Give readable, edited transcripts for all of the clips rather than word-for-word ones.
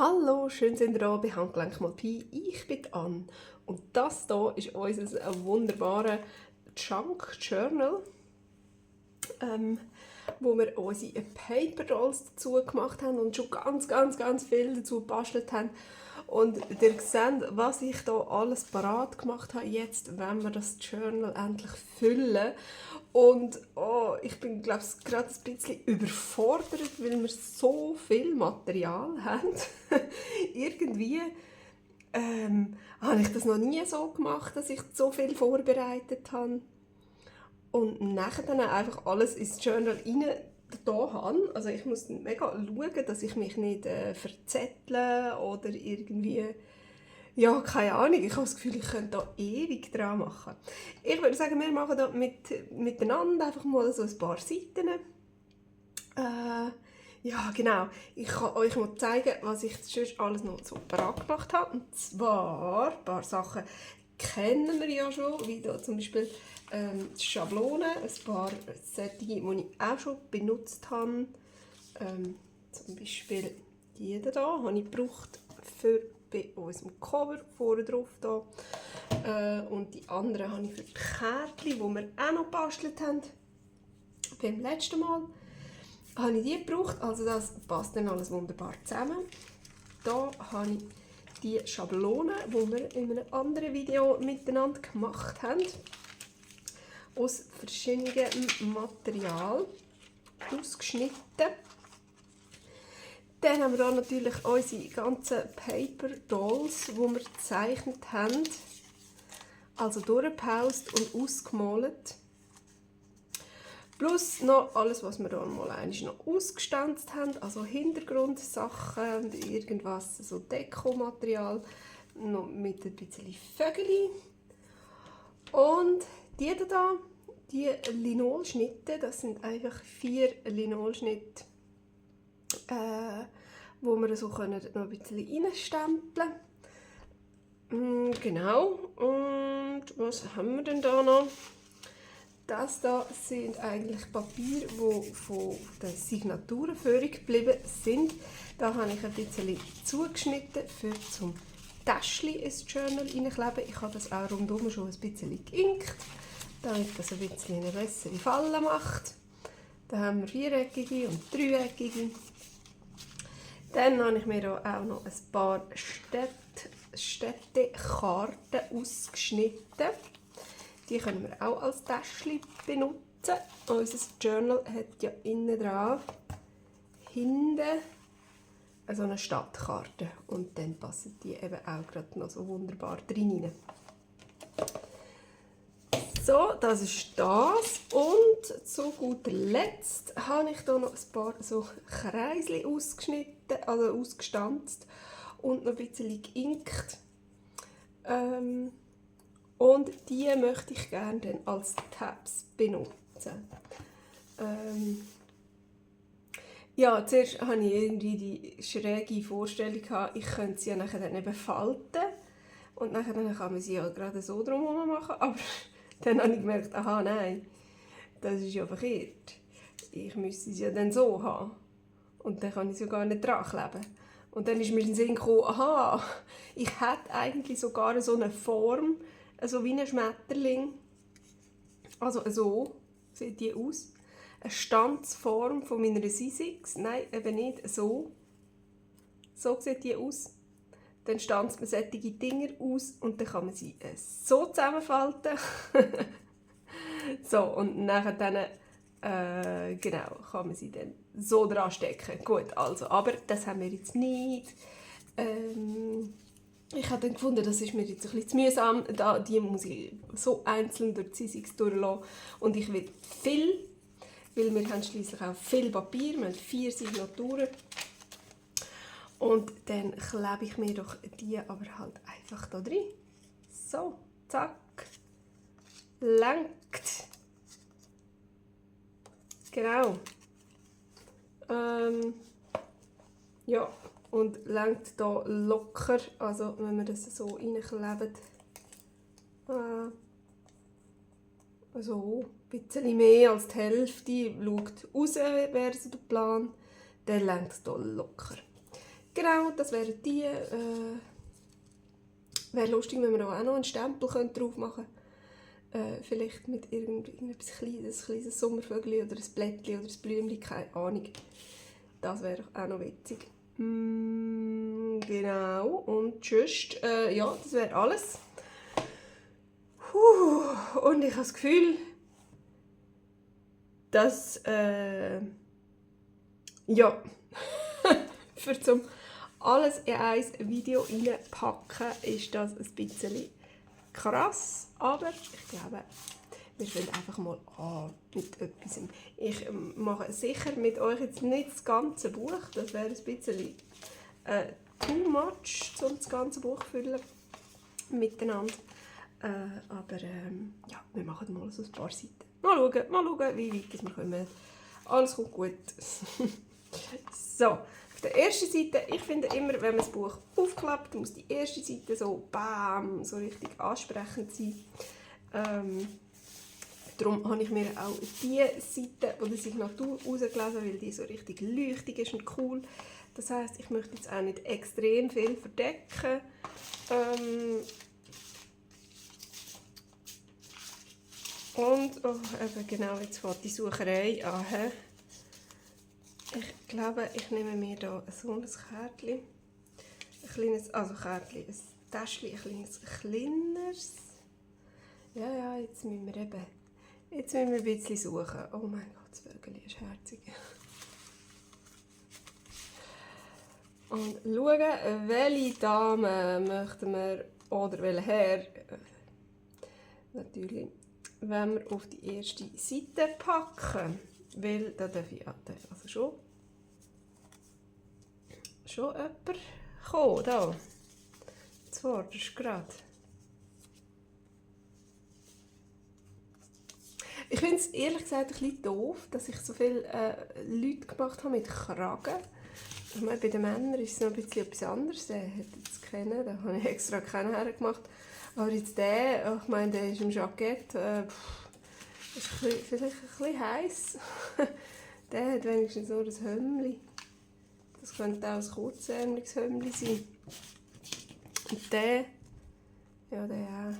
Hallo, schön sind ihr da bei Handgelenk mal Pi. Ich bin Anne und das hier ist unser wunderbares Junk Journal, wo wir unsere Paper Dolls dazu gemacht haben und schon ganz viel dazu gebastelt haben. Und ihr seht, was ich hier alles parat gemacht habe, jetzt, wenn wir das Journal endlich füllen. Und ich bin, glaube ich, gerade ein bisschen überfordert, weil wir so viel Material haben. Irgendwie habe ich das noch nie so gemacht, dass ich so viel vorbereitet habe. Und nachher dann einfach alles ins Journal rein da habe. Also ich muss mega schauen, dass ich mich nicht verzettle oder irgendwie... Ja, keine Ahnung. Ich habe das Gefühl, ich könnte da ewig dran machen. Ich würde sagen, wir machen da miteinander einfach mal so ein paar Seiten. Ja, genau. Ich kann euch mal zeigen, was ich sonst alles noch so parat gemacht habe. Und zwar, ein paar Sachen kennen wir ja schon, wie hier zum Beispiel Schablonen, ein paar solche, die ich auch schon benutzt habe. Zum Beispiel die hier habe ich gebraucht für bei unserem Cover vorne drauf da. Und die anderen habe ich für die Kärtchen, die wir auch noch gebastelt haben. Beim letzten Mal habe ich die gebraucht, also das passt dann alles wunderbar zusammen. Da habe ich die Schablone, die wir in einem anderen Video miteinander gemacht haben, aus verschiedenem Material ausgeschnitten. Dann haben wir hier natürlich unsere ganzen Paper Dolls, die wir gezeichnet haben, also durchgepaust und ausgemalt. Plus noch alles, was wir dann mal noch ausgestanzt haben, also Hintergrundsachen und irgendwas, so Dekomaterial, noch mit ein bisschen Vögel. Und die da, die Linolschnitte, das sind einfach 4 Linolschnitte, wo wir so können noch ein bisschen reinstempeln können. Genau. Und was haben wir denn da noch? Das da sind eigentlich Papiere, die von der Signaturenführung geblieben sind. Da habe ich ein bisschen zugeschnitten für zum Täschchen ins Journal reinkleben. Ich habe das auch rundum schon ein bisschen geinkt, damit das ein bisschen eine bessere Falle macht. Da haben wir viereckige und dreieckige. Dann habe ich mir auch noch ein paar Städtekarten ausgeschnitten. Die können wir auch als Täschchen benutzen. Unser Journal hat ja innen dran, hinten, so eine Stadtkarte. Und dann passen die eben auch gerade noch so wunderbar drin. So, das ist das. Und zu guter Letzt habe ich hier noch ein paar so Kreisli ausgeschnitten, also ausgestanzt und noch ein bisschen geinkt. Und die möchte ich gerne dann als Tabs benutzen. Ja, zuerst hatte ich irgendwie die schräge Vorstellung, ich könnte sie ja nachher dann eben falten. Und nachher dann kann man sie ja gerade so drumherum machen. Aber dann habe ich gemerkt, aha, nein, das ist ja verkehrt. Ich müsste sie ja dann so haben. Und dann kann ich sie ja gar nicht dran kleben. Und dann ist mir in den Sinn gekommen, aha, ich hätte eigentlich sogar so eine Form, so wie ein Schmetterling. Also so sieht die aus. Eine Stanzform von meiner Sisix. Nein, eben nicht so. So sieht die aus. Dann stanzt man solche Dinger aus und dann kann man sie so zusammenfalten. So, und nachher dann, genau, kann man sie dann so dran stecken. Gut, also, aber das haben wir jetzt nicht. Ich habe dann gefunden, das ist mir jetzt ein bisschen zu mühsam. Die muss ich so einzeln durch die Sisix durchlassen. Und ich will viel, weil wir haben schliesslich auch viel Papier, wir haben 4 Signaturen. Und dann klebe ich mir doch die aber halt einfach da drin. So, zack. Lenkt. Genau. Ja, und lenkt da locker, also wenn wir das so reinkleben. So, ein bisschen mehr als die Hälfte. Schaut raus, wäre so der Plan. Dann lenkt es hier locker. Genau, das wären die. Wäre lustig, wenn wir auch noch einen Stempel drauf machen könnten. Vielleicht mit irgendetwas kleines Sommervögel oder ein Blättchen oder ein Blümchen, keine Ahnung. Das wäre auch noch witzig. Genau, und sonst, ja, das wäre alles. Und ich habe das Gefühl, dass, ja, für zum alles in ein Video reinpacken, ist das ein bisschen krass, aber ich glaube, wir fangen einfach mal an mit etwas. Ich mache sicher mit euch jetzt nicht das ganze Buch, das wäre ein bisschen too much, um das ganze Buch zu füllen miteinander. Aber ja, wir machen mal so ein paar Seiten. Mal schauen, wie weit wir kommen. Alles kommt gut. So, auf der ersten Seite, ich finde immer, wenn man das Buch aufklappt, muss die erste Seite so bam, so richtig ansprechend sein. Darum habe ich mir auch die Seite von der Signatur rausgelesen, weil die so richtig leuchtig ist und cool. Das heisst, ich möchte jetzt auch nicht extrem viel verdecken. Und, oh, eben genau, jetzt fängt die Sucherei an. Ich glaube, ich nehme mir hier so ein Kärtchen. Ein kleines, also Kärtchen, ein Täschchen, ein kleineres. Ja, jetzt müssen wir ein bisschen suchen. Oh mein Gott, das Vögel ist herzig. Und schauen, welche Dame möchten wir, oder welchen Herr, natürlich, wenn wir auf die erste Seite packen. Weil da darf ich also schon jemand kommen, da. Zuvorderst gerade. Ich finde es ehrlich gesagt ein bisschen doof, dass ich so viele Leute gemacht habe mit Kragen. Ich meine, bei den Männern ist es noch ein bisschen etwas anderes. Den hätte ich jetzt kennen, da habe ich extra keinen hergemacht. Aber jetzt der, ich meine, der ist im Jackett, ist vielleicht ein bisschen heiß. Der hat wenigstens so ein Hemdli. Das könnte auch ein kurzärmeliges Hemdli sein. Und der, ja, der auch.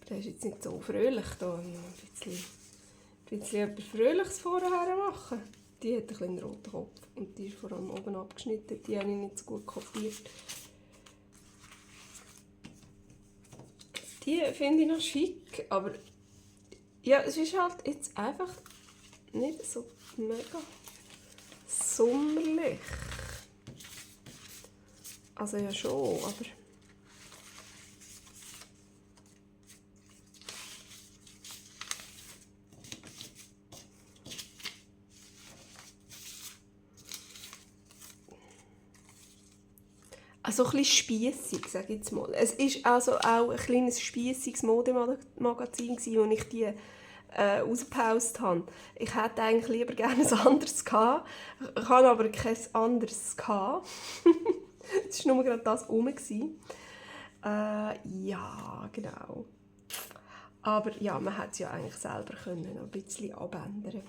Der ist jetzt nicht so fröhlich da. Ein bisschen etwas Fröhliches vorher machen. Die hat einen roten Kopf und die ist vor allem oben abgeschnitten. Die habe ich nicht so gut kopiert. Die finde ich noch schick, aber ja, es ist halt jetzt einfach nicht so mega sommerlich. Also ja schon, aber also ein bisschen spiessig, sage ich jetzt mal. Es ist also auch ein kleines spiessiges Modemagazin, wo ich die rausgepostet habe. Ich hätte eigentlich lieber gerne ein anderes gehabt. Ich habe aber kein anderes gehabt. Es war nur gerade das rum. Ja, genau. Aber ja, man hätte es ja eigentlich selber können, ein bisschen abändern.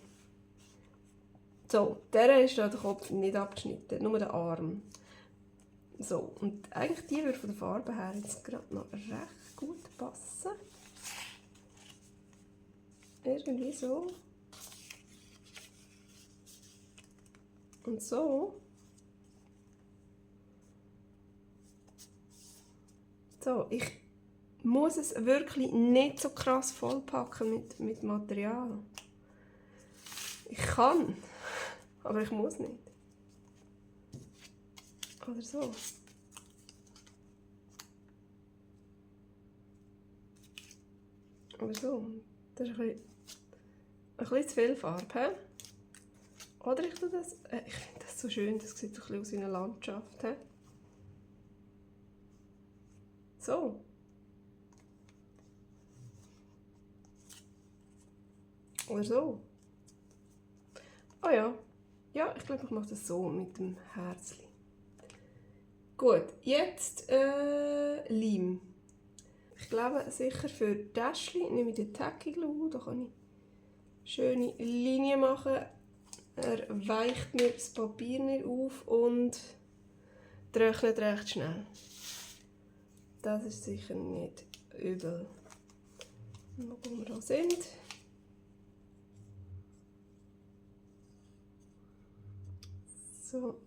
So, der ist der Kopf nicht abgeschnitten, nur der Arm. So, und eigentlich die würde von der Farbe her jetzt gerade noch recht gut passen. Irgendwie so. Und so. So, ich muss es wirklich nicht so krass vollpacken mit Material. Ich kann, aber ich muss nicht. Oder so. Oder so. Das ist ein bisschen zu viel Farbe. Oder ich tue das. Ich finde das so schön, das sieht so ein bisschen aus wie eine Landschaft. He? So. Oder so. Oh ja. Ja, ich glaube, ich mache das so mit dem Herzchen. Gut, jetzt Leim. Ich glaube, sicher für Täschchen nehme ich den Tacky Glue. Da kann ich schöne Linien machen. Er weicht mir das Papier nicht auf und trocknet recht schnell. Das ist sicher nicht übel. Wo wir da sind. So.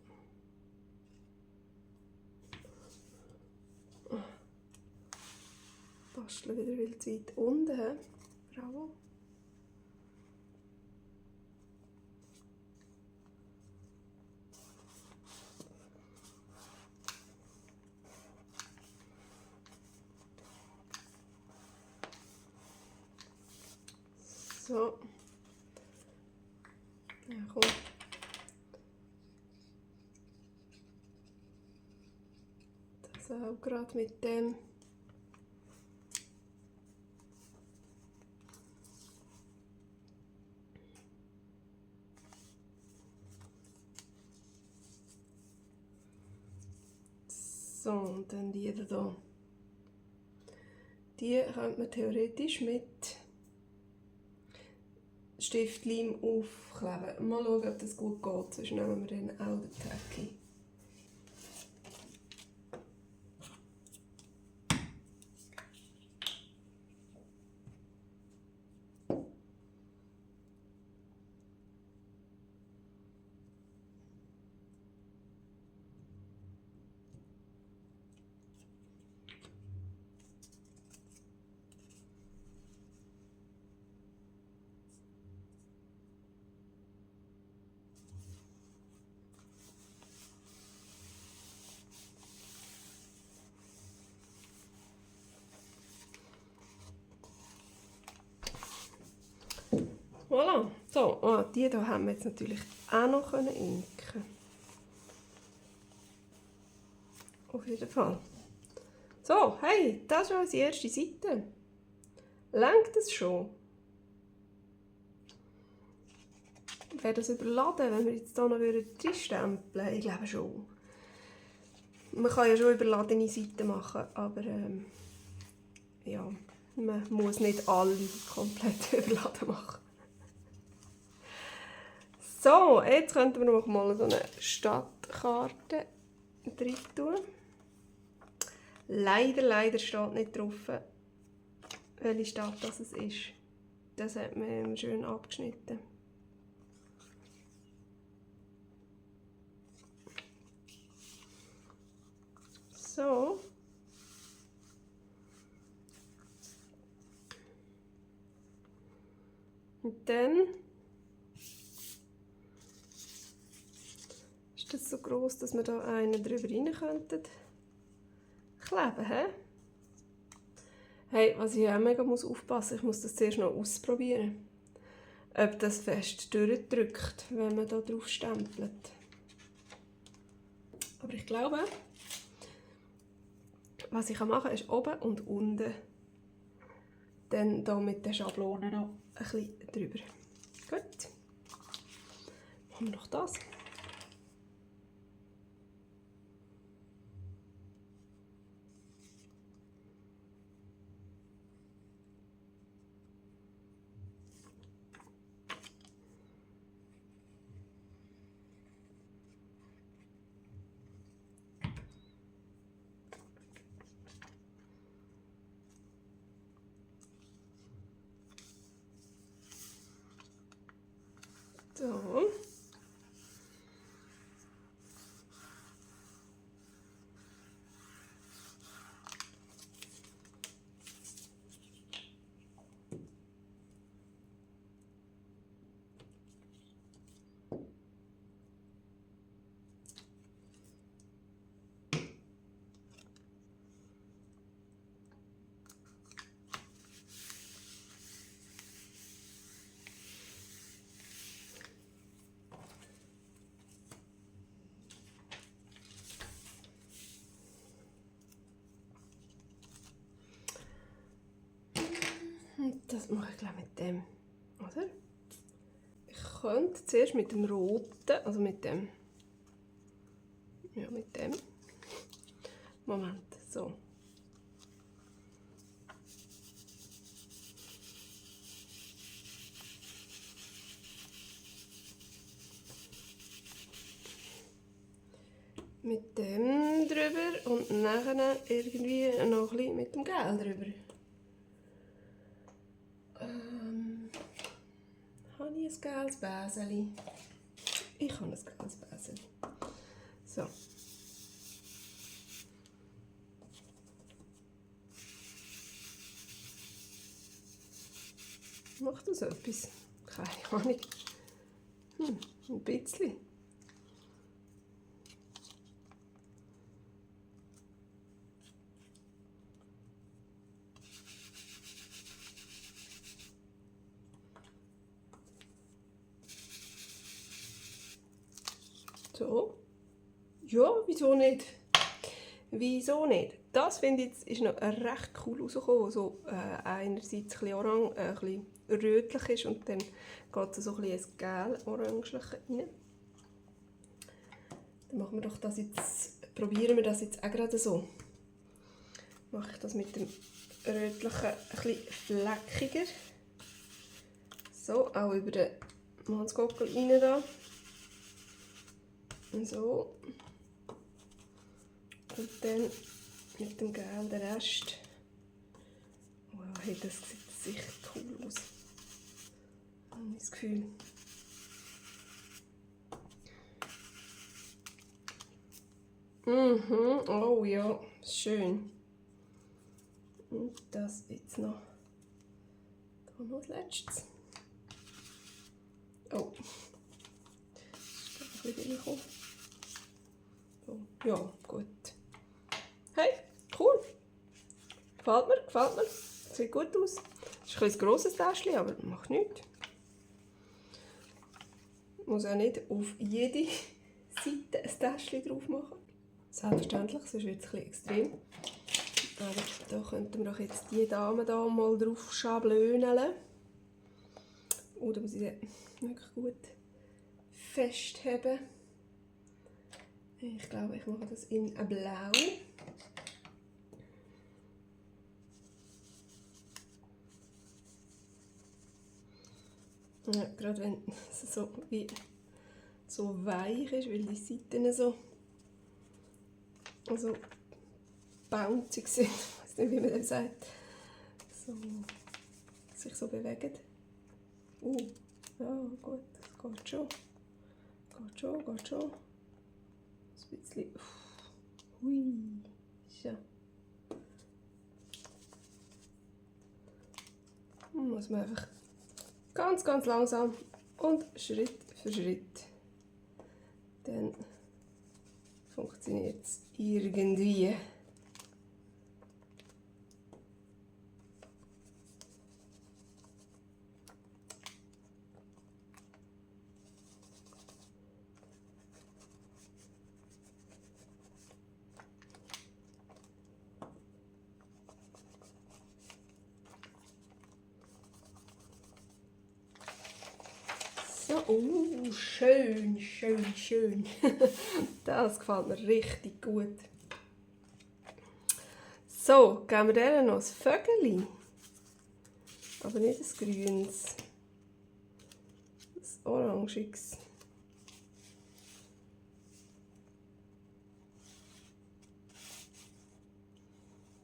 Basteln wieder viel Zeit unten. Bravo. So. Ja, komm. Das auch gerade mit dem. So, und dann die hier. Die könnte man theoretisch mit Stiftleim aufkleben. Mal schauen, ob das gut geht, sonst nehmen wir dann auch den Tacky. Voilà. So, die hier haben wir jetzt natürlich auch noch inken. Auf jeden Fall. So, hey, das ist unsere erste Seite. Langt das schon? Wäre das überladen, wenn wir jetzt hier noch reinstempeln würden? Ich glaube schon. Man kann ja schon überladene Seiten machen, aber ja, man muss nicht alle komplett überladen machen. So, jetzt könnten wir noch mal so eine Stadtkarte drin tun. Leider steht nicht drauf, welche Stadt das ist. Das hat man schön abgeschnitten. So. Und dann ist das so groß, dass wir da einen drüber rein könnten kleben, hä? Hey, was ich auch mega aufpassen muss, ich muss das zuerst noch ausprobieren. Ob das fest durchdrückt, wenn man da drauf stempelt. Aber ich glaube, was ich machen kann, ist oben und unten dann da mit der Schablone noch ein bisschen drüber. Gut. Machen wir noch das. So. Das mache ich glaube mit dem, oder? Ich könnte zuerst mit dem roten, also mit dem, ja mit dem, Moment, so. mit dem drüber und nachher irgendwie noch ein bisschen mit dem Gel drüber. Habe ich ein gelbes Bäseli? Ich habe ein gelbes Bäseli. So. Macht das etwas? Keine Ahnung. Ein bisschen. So. Ja, wieso nicht? Wieso nicht? Das finde ich ist noch recht cool rausgekommen. So, einerseits ein bisschen orange, ein bisschen rötlich ist und dann geht es so ein bisschen gel-orangeliche rein. Dann machen wir doch das jetzt, probieren wir das jetzt auch gerade so. Mache ich das mit dem rötlichen ein bisschen fleckiger. So, auch über den Mannsgockel rein da. Und so. Und dann mit dem Gel den Rest. Wow, hey, das sieht sicher cool aus. Habe ich das Gefühl. Oh ja, schön. Und das jetzt noch. Da noch das Letzte. Oh. Ist ein bisschen gekommen. So. Ja, gut. Hey, cool. Gefällt mir, gefällt mir. Sieht gut aus. Es ist ein grosses Täschchen, aber macht nichts. Ich muss auch nicht auf jede Seite ein Täschchen drauf machen. Selbstverständlich, sonst wird es ein bisschen extrem. Aber da könnten wir doch jetzt die Dame da mal drauf schablönen. Oder muss ich sie wirklich gut festheben. Ich glaube, ich mache das in Blau. Ja, gerade wenn es so weich ist, weil die Seiten so bouncig sind, ich weiß nicht, wie man das sagt, so, sich so bewegen. Ja gut, das geht schon. Geht schon. Ein bisschen. Hui. So. Muss man einfach ganz langsam und Schritt für Schritt. Dann funktioniert es irgendwie. So, schön. Das gefällt mir richtig gut. So, geben wir denen noch ein Vögeli. Aber nicht ein grünes. Ein orangiges.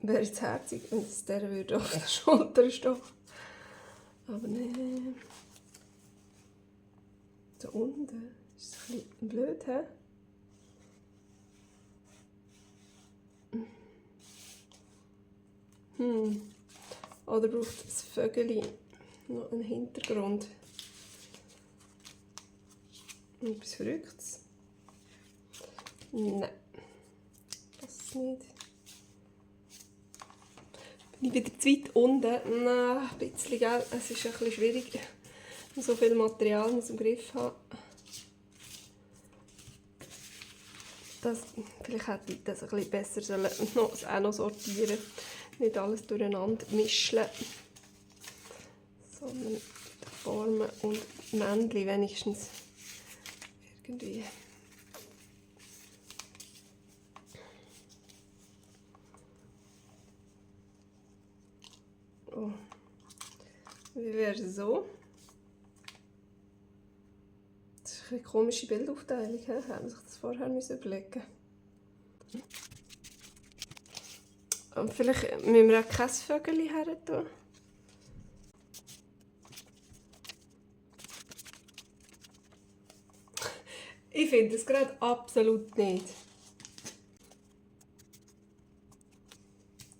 Wäre jetzt herzig, wenn es der würde auf der Schulter stehen. Aber nein. Da unten ist es ein bisschen blöd, hä? Oder braucht das Vögeli noch einen Hintergrund? Etwas Verrücktes? Nein, das nicht. Bin ich wieder zu weit unten? Nein, ein bisschen, gell? Es ist ein bisschen schwierig, so viel Material im Griff haben. Vielleicht hätte ich das ein bisschen besser auch noch sortieren, nicht alles durcheinander mischen, sondern Formen und Männchen wenigstens irgendwie. Oh. Wie wäre es so? Das ist eine komische Bildaufteilung, hätte man sich das vorher überlegen müssen. Und vielleicht müssen wir auch kein Vögel her tun. Ich finde es gerade absolut nicht.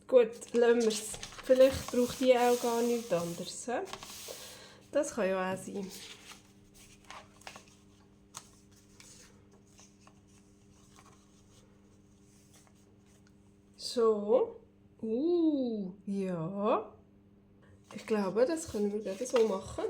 Gut, lassen wir es. Vielleicht braucht die auch gar nichts anderes. He? Das kann ja auch sein. So. Ja. Ich glaube, das können wir gerade so machen.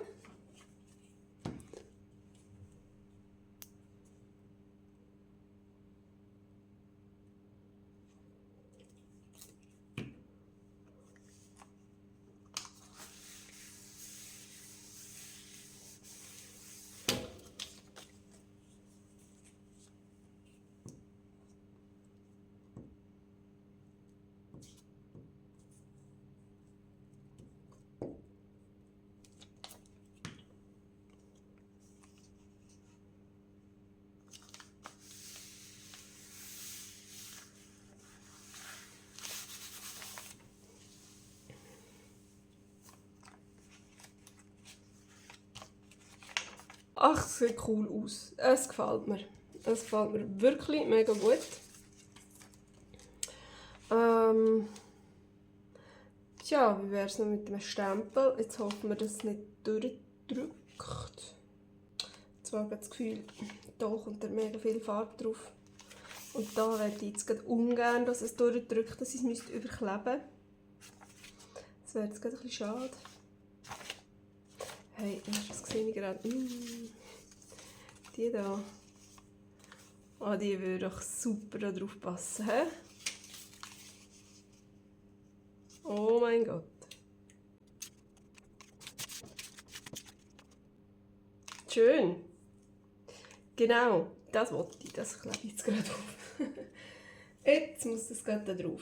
Ach, es sieht cool aus. Es gefällt mir. Es gefällt mir wirklich mega gut. Tja, wie wäre es noch mit dem Stempel? Jetzt hoffen wir, dass es nicht durchdrückt. Jetzt habe ich das Gefühl, da kommt da mega viel Farbe drauf. Und da möchte ich jetzt gerade ungern, dass es durchdrückt, dass ich es überkleben müsste. Das wäre jetzt gerade ein bisschen schade. Hey, das sehe ich gerade. Die da. Oh, die würde doch super da drauf passen. He? Oh mein Gott. Schön. Genau, das wollte ich. Das klebe ich jetzt gerade auf. Jetzt muss das gerade da drauf.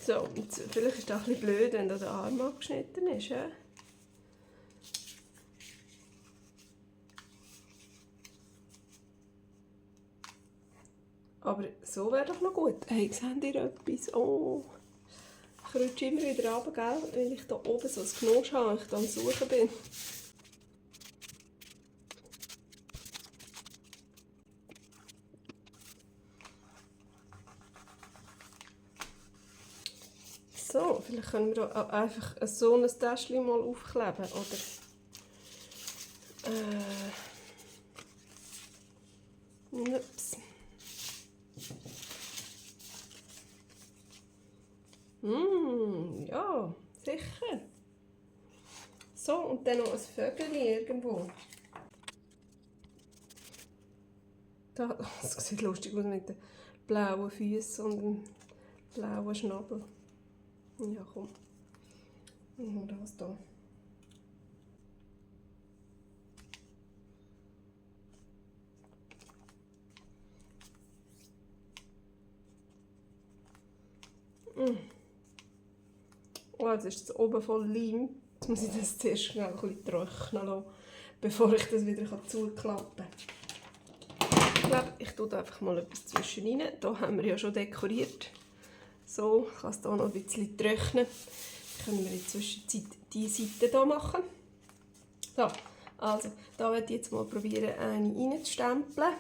So, jetzt, vielleicht ist das ein bisschen blöd, wenn da der Arm abgeschnitten ist. He? Aber so wäre doch noch gut. Hey, seht ihr etwas? Oh, ich rutsche immer wieder runter, gell? Weil ich da oben so ein Knosch habe und ich da am Suchen bin. So, vielleicht können wir da einfach so ein Täschchen mal aufkleben, oder? Ups. Ja, sicher. So, und dann noch ein Vögel irgendwo. Das sieht lustig aus mit den blauen Füßen und dem blauen Schnabel. Ja, komm. Nur das hier. Oh, jetzt ist es oben voll Leim. Jetzt muss ich das zuerst schnell ein bisschen trocknen lassen, bevor ich das wieder zuklappen kann. Ich glaube, ich tue da einfach mal etwas zwischen rein. Hier haben wir ja schon dekoriert. So, ich kann es hier noch ein bisschen trocknen. Dann können wir in der Zwischenzeit diese Seite hier machen. So, also, da werde ich jetzt mal probieren, eine reinzustempeln.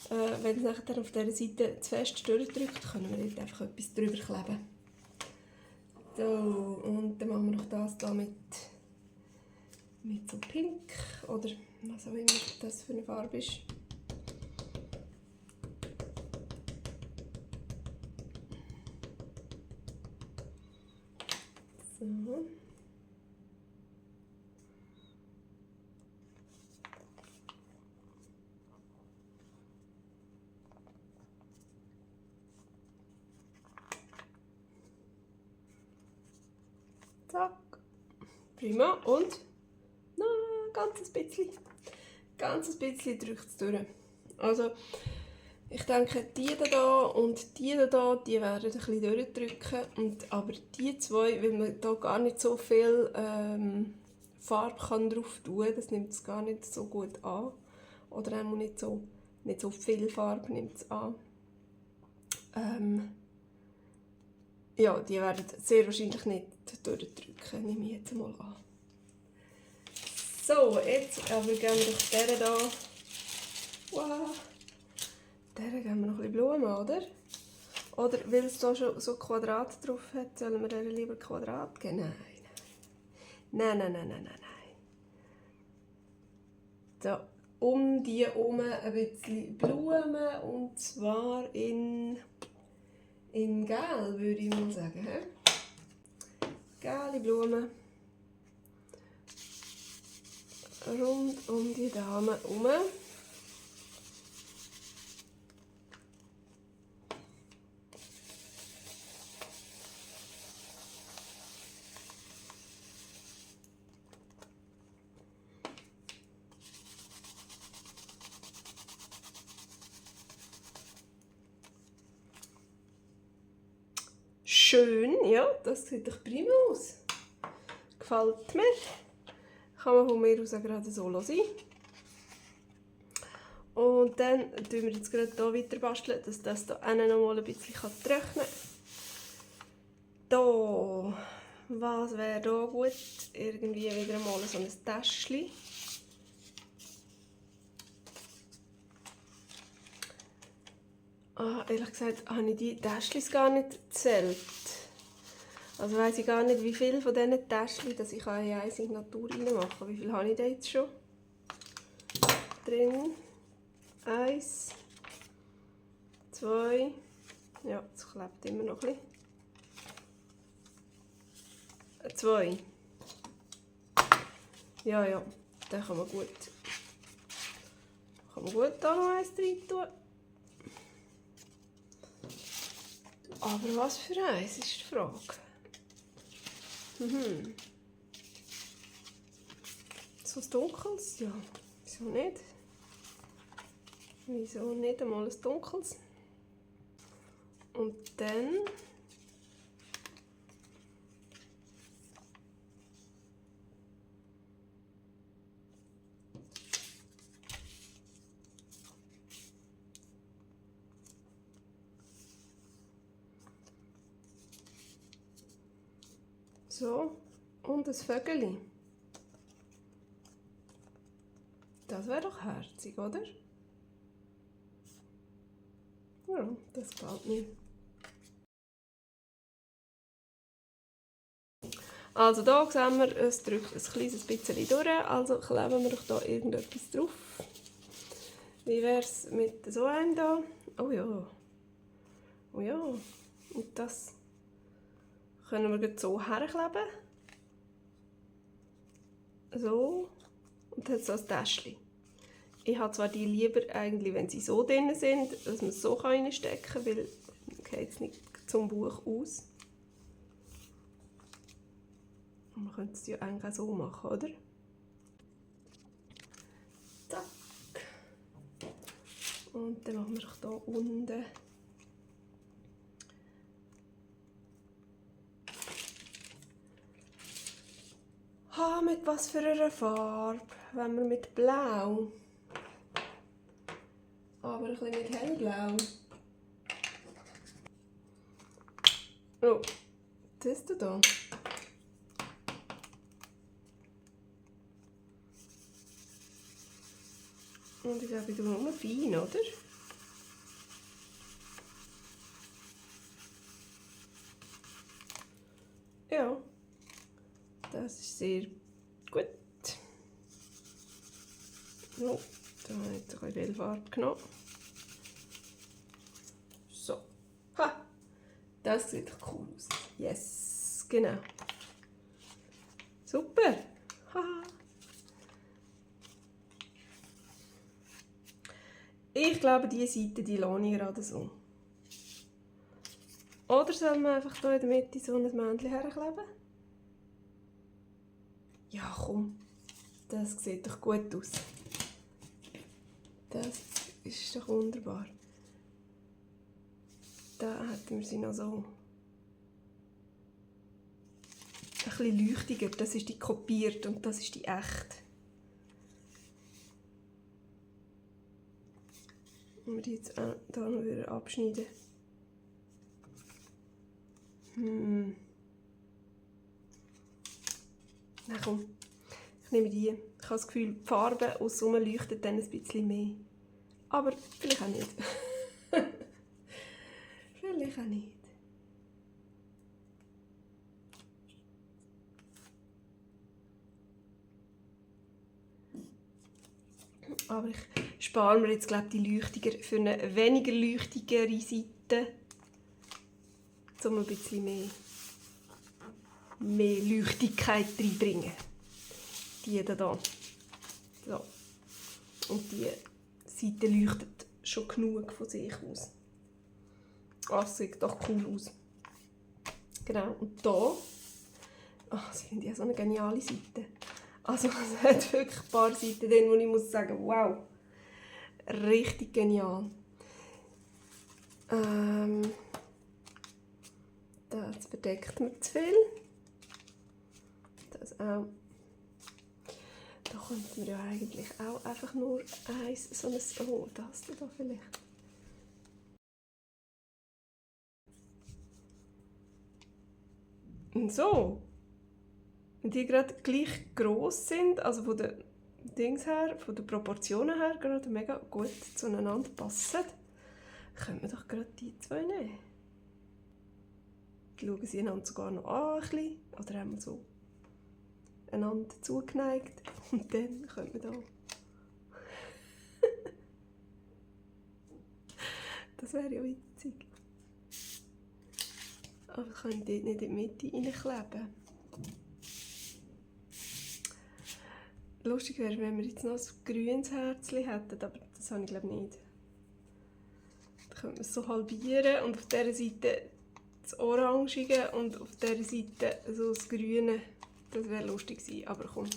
Wenn es nachher auf dieser Seite zu fest durchdrückt, können wir jetzt einfach etwas drüber kleben. So, und dann machen wir noch das hier mit so Pink oder was auch immer das für eine Farbe ist. So. Zack. Prima. Und noch ein ganzes bisschen. Ganz bisschen drückt es durch. Also, ich denke, die da und die da, die werden ein bisschen durchdrücken. Aber die zwei, weil wir hier gar nicht so viel Farbe kann drauf tun kann. Das nimmt es gar nicht so gut an. Oder auch nicht so viel Farbe nimmt es an. Ja, die werden sehr wahrscheinlich nicht durchdrücken, nehme ich jetzt mal an. So, jetzt aber geben wir doch dieser da. Wow. Der geben wir noch ein bisschen Blumen, oder? Oder weil es hier schon so Quadrat drauf hat, sollen wir ihr lieber Quadrat geben? Nein. Da um die herum ein bisschen Blumen, und zwar in Gel, würde ich mal sagen. Gelbe Blumen. Rund um die Dame herum. Schön, ja, das sieht doch prima aus. Gefällt mir. Kann man von mir aus auch gerade so sein. Und dann tun wir jetzt gerade hier weiter basteln, dass das hier noch mal ein bisschen trocknen kann. Da, was wäre da gut? Irgendwie wieder mal so ein Täschchen. Ehrlich gesagt habe ich die Täschchen gar nicht gezählt. Also weiss ich gar nicht, wie viele von diesen Täschchen dass ich in eine Signatur reinmachen kann. Wie viel habe ich da jetzt schon drin? 1, 2, ja, es klebt immer noch ein bisschen. 2. Ja, da kann man gut da noch eins rein tun. Aber was für eins, ist die Frage. So ein dunkles? Ja, wieso nicht? Wieso nicht einmal ein dunkles? Und dann so, und ein Vögeli. Das wäre doch herzig, oder? Ja, das gefällt mir. Also hier sehen wir, es drückt ein kleines bisschen durch, also kleben wir doch hier irgendetwas drauf. Wie wäre es mit so einem hier? Oh ja. Oh ja. Und das können wir jetzt so herkleben. So. Und dann so ein Täschchen. Ich habe zwar die lieber eigentlich, wenn sie so drin sind, dass man es so reinstecken kann, weil dann geht es nicht zum Buch aus. Und man könnte es ja eigentlich auch so machen, oder? Zack. Und dann machen wir doch hier unten mit was für einer Farbe? Wenn wir mit Blau. Aber ein bisschen mit hellblau. Oh, das ist da. Und ich glaube, ich tue nur fein, oder? Ja, das ist sehr gut. So, da habe ich jetzt ein bisschen viel Farbe genommen. So. Ha! Das sieht doch cool aus. Yes, genau. Super. Haha. Ich glaube, diese Seite die lasse ich gerade so. Oder soll man einfach hier in der Mitte so ein Männchen herkleben? Ja, komm. Das sieht doch gut aus. Das ist doch wunderbar. Da hätten wir sie noch so ein einfach ein bisschen leuchtiger. Das ist die kopiert und das ist die echt. Und wir die jetzt auch hier noch wieder abschneiden. Na komm, ich nehme die. Ich habe das Gefühl, die Farbe aussen leuchtet dann ein bisschen mehr. Aber vielleicht auch nicht. Vielleicht auch nicht. Aber ich spare mir jetzt, glaube ich, die Leuchtiger für eine weniger leuchtigere Seite, um ein bisschen mehr Leuchtigkeit reinbringen. Die hier. So. Und die Seite leuchtet schon genug von sich aus. Das sieht doch cool aus. Genau. Und hier, sie finde ja so eine geniale Seite. Also es hat wirklich ein paar Seiten drin, wo ich muss sagen, wow, richtig genial. Das verdeckt mir zu viel. Das auch. Da könnten wir ja eigentlich auch einfach nur so ein, oh, das da vielleicht. Und so. Wenn die gerade gleich gross sind, also von den Dings her, von den Proportionen her, gerade mega gut zueinander passen, können wir doch gerade die zwei nehmen. Schauen sie einander sogar noch an, ein bisschen, oder haben wir so einander zugeneigt und dann können wir da. Das wäre ja witzig. Aber ich kann dort nicht in die Mitte reinkleben. Lustig wäre, wenn wir jetzt noch ein grünes Herzchen hätten, aber das habe ich glaube nicht. Dann könnte man es so halbieren und auf dieser Seite das Orangige und auf dieser Seite so das Grüne. Das wäre lustig gewesen, aber komm.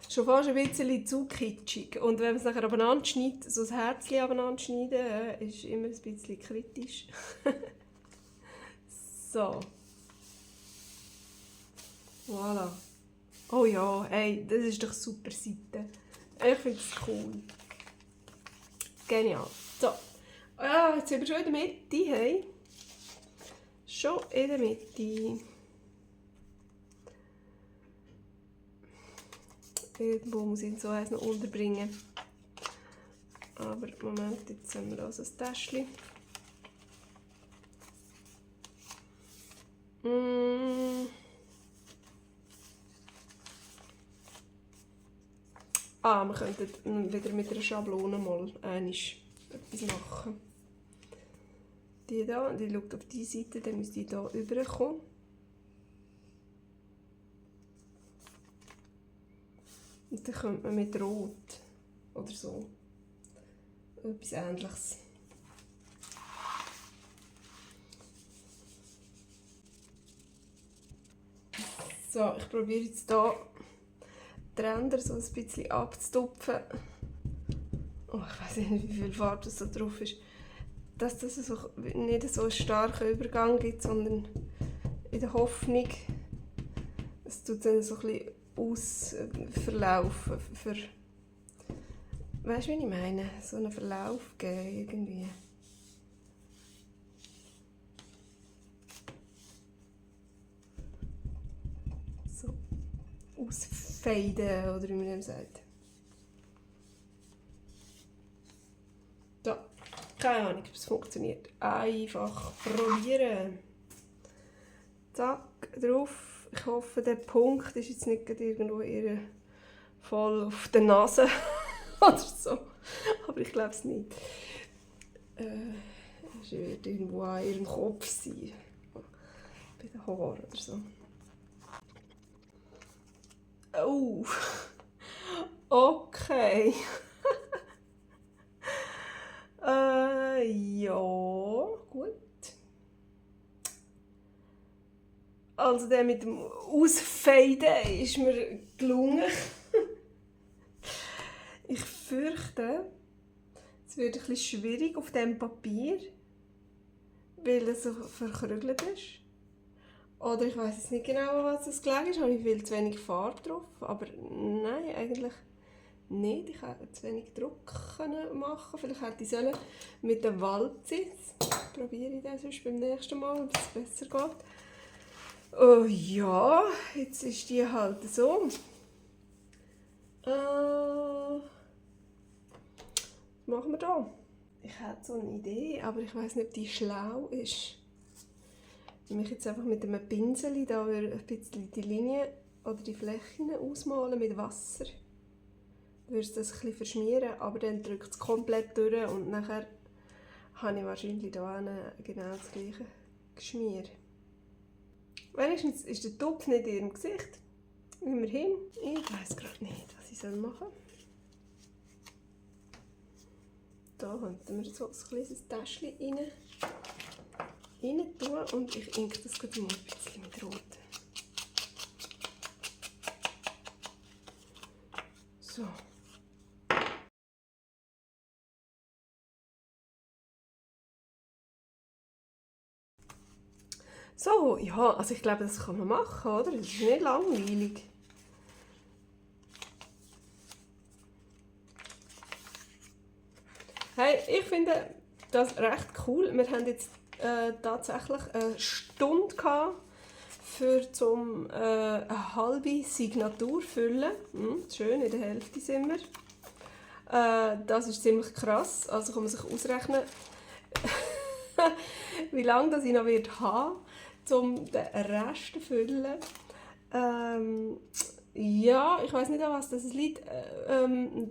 Schon fast ein bisschen zu kitschig. Und wenn man es nachher abeinander schneidet, so ein Herzchen abeinander schneiden, ist immer ein bisschen kritisch. So. Voilà. Oh ja, hey, das ist doch super Seite. Ich finde es cool. Genial. So. Ja, jetzt sind wir schon in der Mitte. Hey. Schon in der Mitte. Irgendwo muss ich so eins noch unterbringen. Aber Moment, jetzt haben wir also ein Täschchen. Wir könnten wieder mit einer Schablone mal etwas machen. Die da, die schaut auf die Seite, dann müsste die hier rüberkommen. Und dann könnte man mit Rot oder so etwas Ähnliches. So, ich probiere jetzt hier die Ränder so ein bisschen abzutupfen. Oh, ich weiß nicht, wie viel Farbe das da drauf ist. Dass das so, nicht so einen starken Übergang gibt, sondern in der Hoffnung, es tut dann so ein bisschen verlaufen. Weißt du, wie ich meine? So einen Verlauf geben irgendwie. So ausfaden, oder wie man dem sagt. So, keine Ahnung, ob es funktioniert. Einfach probieren. Zack, drauf. Ich hoffe, der Punkt ist jetzt nicht irgendwo voll auf der Nase oder so. Aber ich glaube es nicht. Es wird irgendwo an ihrem Kopf sein. Bei den Haaren oder so. Oh. Okay. Ja, gut. Also der mit dem Ausfaden ist mir gelungen. Ich fürchte, es wird ein bisschen schwierig auf diesem Papier, weil es so verkrügelt ist. Oder ich weiß jetzt nicht genau, was es gelegen ist. Habe ich viel zu wenig Farbe drauf? Aber nein, eigentlich nicht. Ich hätte zu wenig Druck machen. Vielleicht hätte ich sollen mit dem Waldzis. Probiere ich das sonst beim nächsten Mal, ob es besser geht. Oh ja, jetzt ist die halt so. Was machen wir da? Ich hätte so eine Idee, aber ich weiß nicht, ob die schlau ist. Wenn ich jetzt einfach mit einem Pinsel da ein bisschen die Linie oder die Flächen ausmalen mit Wasser, würde es das ein bisschen verschmieren, aber dann drückt es komplett durch und nachher habe ich wahrscheinlich hier genau das gleiche Geschmier. Wenigstens ist der Topf nicht in ihrem Gesicht. Immerhin. Ich weiß gerade nicht, was ich machen soll. Da könnten wir so ein kleines Täschchen rein tun und ich inke das gerade mal ein bisschen mit Rot. So. So, ja, also ich glaube, das kann man machen, oder? Das ist nicht langweilig. Hey, ich finde das recht cool. Wir haben jetzt tatsächlich eine Stunde gehabt, für eine halbe Signatur füllen. Schön, in der Hälfte sind wir. Das ist ziemlich krass. Also kann man sich ausrechnen, wie lange das ich noch wird haben, um den Rest zu füllen. Ja, ich weiß nicht, an was das liegt,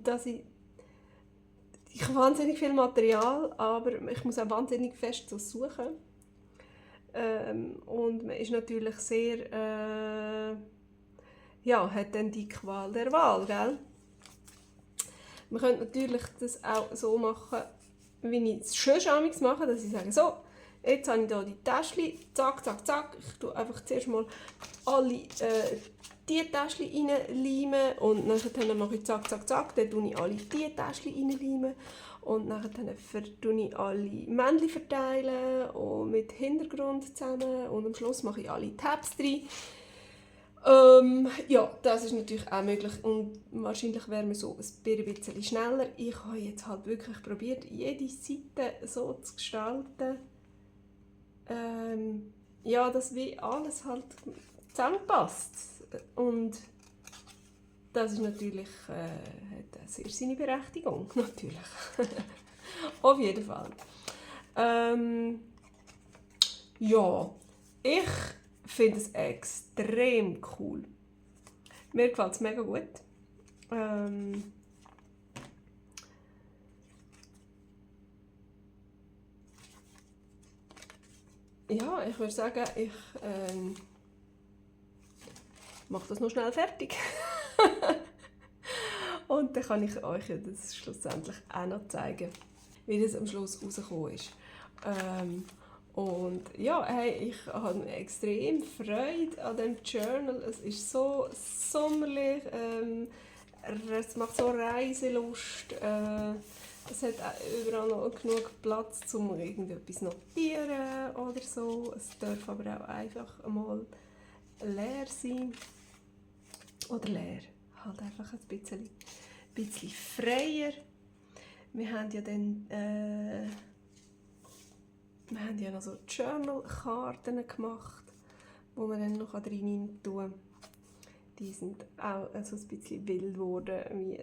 dass ich habe wahnsinnig viel Material, aber ich muss auch wahnsinnig fest suchen. Und man ist natürlich sehr, ja, hat dann die Qual der Wahl, gell? Man könnte natürlich das auch so machen, wie ich es schon mache, dass ich sage, so, jetzt habe ich hier die Täschchen, zack, zack, zack. Ich tue einfach zuerst mal alle die Täschchen reinleimen und dann mache ich zack, zack, zack, dann tue ich alle die Täschchen reinleimen und dann tue ich alle Männchen verteilen und mit Hintergrund zusammen und am Schluss mache ich alle Tabs rein. Ja, das ist natürlich auch möglich und wahrscheinlich wäre man so ein bisschen schneller. Ich habe jetzt halt wirklich probiert, jede Seite so zu gestalten, ja, dass wie alles halt zusammenpasst. Und das ist natürlich, hat sehr seine Berechtigung, natürlich. Auf jeden Fall. Ja, ich finde es extrem cool. Mir gefällt es mega gut. Ja, ich würde sagen, ich mache das noch schnell fertig. Und dann kann ich euch das schlussendlich auch noch zeigen, wie das am Schluss rausgekommen ist. Und ja, hey, ich habe extrem Freude an dem Journal. Es ist so sommerlich, es macht so Reiselust. Es hat auch überall noch genug Platz, um irgendetwas zu notieren oder so. Es darf aber auch einfach mal leer sein. Oder leer, halt einfach ein bisschen freier. Wir haben ja dann wir haben ja noch so Journal-Karten gemacht, die man dann noch rein tun kann. Die sind auch so ein bisschen wild geworden, wie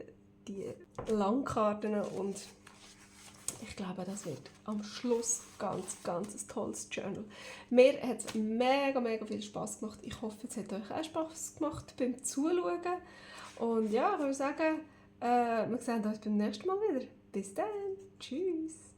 die Langkarten. Und ich glaube, das wird am Schluss ganz ein tolles Journal. Mir hat es mega viel Spass gemacht. Ich hoffe, es hat euch auch Spass gemacht beim Zuschauen. Und ja, ich würde sagen, wir sehen uns beim nächsten Mal wieder. Bis dann. Tschüss.